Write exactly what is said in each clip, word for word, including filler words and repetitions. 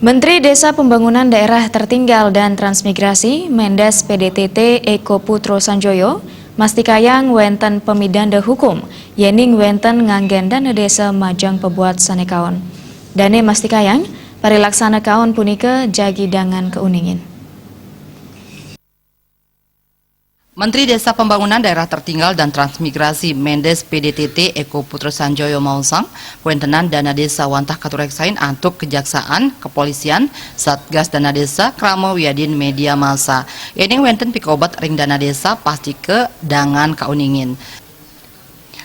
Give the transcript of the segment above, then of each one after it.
Menteri Desa Pembangunan Daerah Tertinggal dan Transmigrasi, Mendes P D T T Eko Putro Sanjoyo, mastikayang wénten pemidanda hukum, yéning wénten nganggén dana desa majeng pabuat sané kaon. Dané mastikayang, parilaksana kaon punika jagi dangan kauningin. Menteri Desa Pembangunan Daerah Tertinggal dan Transmigrasi, Mendes P D T T Eko Putro Sanjoyo maosang, kawéntenan dana desa wantah katuréksain antuk kejaksaan, kepolisian, satgas dana desa, krama wiadin media massa. Yéning wénten pikobet ring dana desa, pastika dangan kauningin.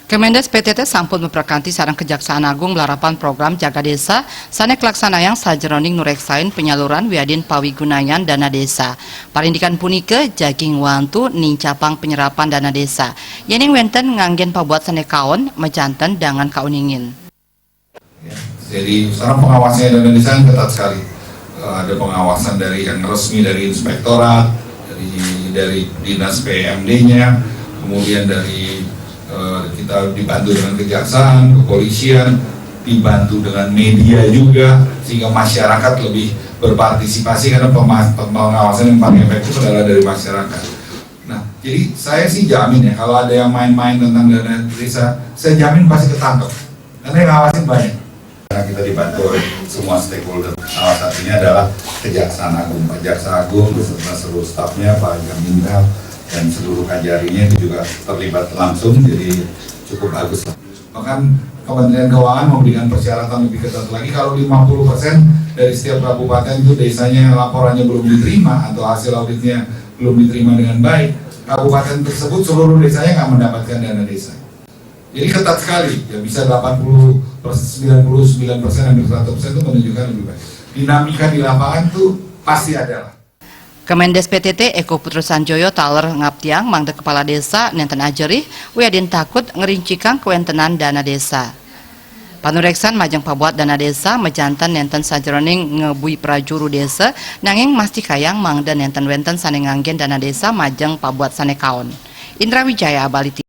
Kemendes P T T sampun maprakanti sareng Kejaksaan Agung malarapan program Jaga Desa sané kalaksanayang sajeroning nuréksain panyaluran wiadin pawigunayan dana desa. Parindikan punika jagi ngwantu nincapang panyerapan dana desa. Yéning wénten nganggén pabuat sané kaon, majanten dangan kauningin. Ya, jadi sekarang pengawasnya dana desa kan ketat sekali. Eh, ada pengawasan dari yang resmi dari inspektorat, dari dari dinas P M D-nya, kemudian dari eh, kita dibantu dengan kejaksaan, kepolisian, dibantu dengan media juga, sehingga masyarakat lebih berpartisipasi karena pema- pengawasan yang paling efektif adalah dari masyarakat. Nah, jadi saya sih jamin ya, kalau ada yang main-main tentang dana desa, saya jamin pasti ketangkep. Karena yang ngawasin banyak. Karena kita dibantu oleh semua stakeholder. Salah satunya adalah Kejaksaan Agung. Pak Jaksa Agung beserta seluruh stafnya, Pak Jamintel, dan seluruh kajarinya itu juga terlibat langsung, jadi cukup bagus lah. Bahkan Kementerian Keuangan memberikan persyaratan lebih ketat lagi, kalau lima puluh persen dari setiap kabupaten itu desanya laporannya belum diterima atau hasil auditnya belum diterima dengan baik, kabupaten tersebut seluruh desanya nggak mendapatkan dana desa. Jadi ketat sekali, ya bisa delapan puluh persen, sembilan puluh sembilan persen, hampir seratus persen itu menunjukkan lebih baik. Dinamika di lapangan tuh pasti ada lah. Kemendes P T T Eko Putro Sanjoyo taler ngaptiang mangda kepala desa nénten ajerih, wiadin takut ngrincikang kawéntenan dana desa. Panuréksan majeng pabuat dana desa majanten nénten sajeroning ngebui prajuru desa, nanging mastikayang mangda nénten wénten sané nganggén dana desa majeng pabuat sané kaon. Indra Wijaya, Bali T V.